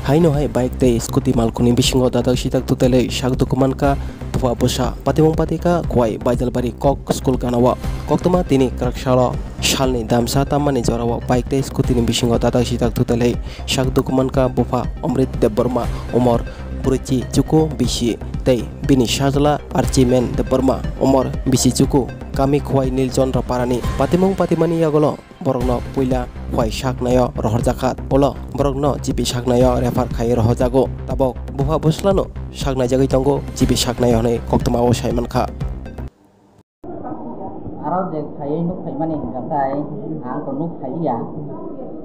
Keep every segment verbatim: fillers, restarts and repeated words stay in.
Haino hai bike tei scooty malkhungni bisingo dadak sidak thutelwi sak dukhu mankha bupha bwsa. Patimung patikha Khowai Baijalbari kok school ganao. Koktwma tini kwrak salo salni damsa tammani jorao bike tei scootyni bisingo dadak sidak thutelwi sak dukhu mankha bupha Amrit Debbarma, umor brwichi chuku bisi, tei bini sajla Archimen Debbarma, umor bisi chuku, kami Khowai Nilchandra Parani. Patimung patimani yagulo borokno puila Khowai saknaio rohorjakha, ulo borokno G B saknaio refer khaiwi rohorjago. Tabok bupha bwslano saknaijagwi tongo G B saknaio hwnwi koktwmao saimankha. Aro je khaiwi nuk phaimani hwnkha khe ang to nuk phailiya,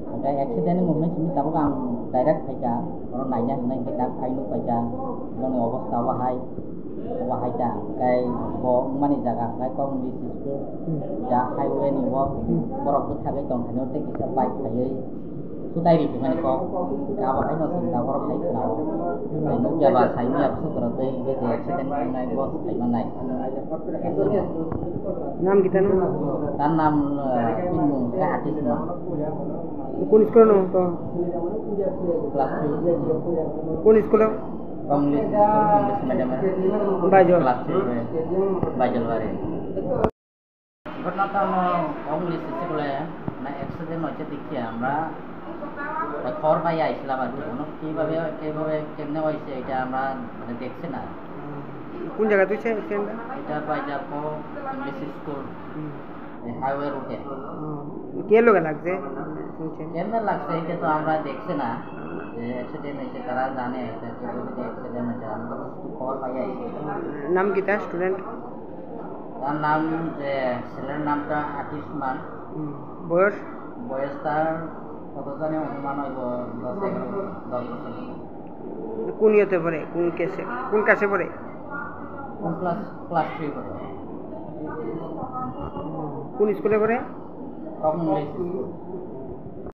hwnkhe accident wngmani simi tabuk ang direct phaikha, oro naina hinwi hwnkhe tak phai nuk phaikha, boni obostha wahai. Wahai ta, tei bo wngmani jaga hwnkhe kok English school, ja highway ni o borok bwthagwi tongkhaino tei kisa bike khaiwi sutai ri tongmani kok. Abo haino chwng da borok hai khwnao. Tei nukya ba saimanya bwswk kwrwtwi hwnkhe je accident wngnai bo sai mannai. Naam kita naam? Tar naam, eh, bini mung khe Atisma. Kun school no to? Class three. Kun school? English, English medium. Baijol. Class three, Baijolbari. ঘটনা তো আমার English স্কুলে না accident হয়েছে দেখি আমরা খবর পাই আইছিলাম আর কি। কোনো কীভাবে, কীভাবে, কেমনে হয়েছে এটা আমরা মানে দেখছি না। কোন জায়গা তুই accident? এটা বাইজারকো ইংলিশ স্কুল। হুম। এই হাইওয়ে রুটে। হুম। কে লগে লাগছে? শুনছেন? কেমনে লাগছে এটা তো আমরা দেখছি না। যে accident হয়েছে তারা জানে এটা কিভাবে যে accident হয়েছে। আমরা তো শুধু খবর পাই আইছি। নাম কিতা student? তার নাম যে ছেলের নামটা আতিশমান। হুম। বয়স? বয়স তার কত জানি অনুমান হইব দশ এগারো বছর, দশ বছর। কোন ইয়েতে পড়ে? কোন ক্লাসে, কোন ক্লাসে পড়ে? কোন ক্লাস? ক্লাস থ্রি পড়ে। কোন স্কুলে পড়ে? Common English school.